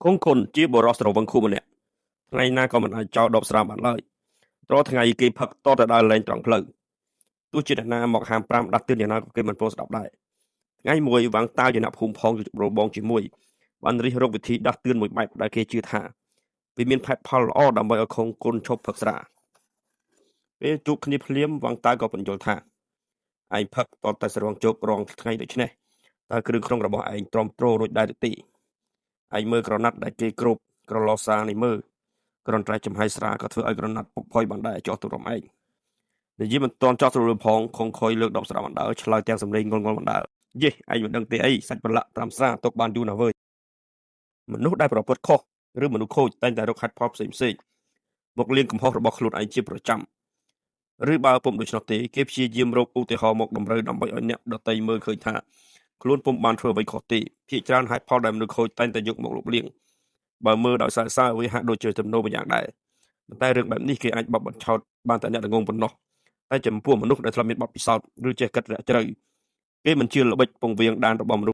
គង្គុនជាបុរសស្រវឹងខួបម្នាក់ថ្ងៃណាក៏មិនអាចចោលដបស្រាបានឡើយរាល់ថ្ងៃគេផឹកទាល់តែដើរលែងត្រង់ផ្លូវទោះជាអ្នកណាមកហាមប្រាមដាស់តឿនយ៉ាងណាក៏គេមិនព្រមស្ដាប់ដែរថ្ងៃមួយវាងតាវជាអ្នកភូមិផងរបងជាមួយបានរិះរកវិធីដាស់តឿនមួយបែបដែលគេជឿថាវាមានផែនផលល្អដើម្បីឲ្យខុងគុនឈប់ផឹកស្រាពេលជួបគ្នាភ្លាមវាងតាវក៏ពន្យល់ថាឯងផឹកទាល់តែស្រវឹងជោគរងថ្ងៃដូច្នេះតើគ្រឿងក្នុងរបស់ឯងទ្រាំទ្ររួចដែរឬទេឯងមើលក្រណាត់ដែលគេគ្របក្រឡសានេះមើលគ្រាន់តែចំហាយស្រាក៏ធ្វើឲ្យក្រណាត់ពុកផុយបានដែរចោះទៅរំឯងនិយាយមិនទាន់ចោះស្រួលផងខុងខុយលើកដបស្រាបណ្ដើឆ្លើយទាំងសម្លេងងល់ងល់បណ្ដើយេឯងមិនដឹងទេអីសាច់ប្រឡាក់ត្រាំស្រាទុកបានយូរណាស់វើយមនុស្សដែលប្រព្រឹត្តខុសឬមនុស្សខូចតែងតែរកហេតុផលផ្សេងផ្សេងមកលាងកំហុសរបស់ខ្លួនឯងជាប្រចាំឬបើពុំដូច្នោះទេគេព្យាយាមរកឧទាហរណ៍មកតម្រូវដើម្បីឲ្យអ្នកដទៃមើលឃើញថាខ្លួនពុំបានធ្វើអ្វីខុសទេភាគច្រើនហេតុផលដែលមនុស្សខូចតែងតែយកមកលុបលាងបើមើលដោយសារសារវាហាក់ដូចជាទំនោរម្យ៉ាងដែរប៉ុន្តែរឿងបែបនេះគេអាចបោកបញ្ឆោតបានតែអ្នកល្ងងប៉ុណ្ណោះតែចំពោះមនុស្សដែលធ្លាប់មានបទពិសោធន៍ឬចេះគិតរាក់ជ្រៅគេមិនជឿល្បិចពងវៀងដានរបស់មនុស្ស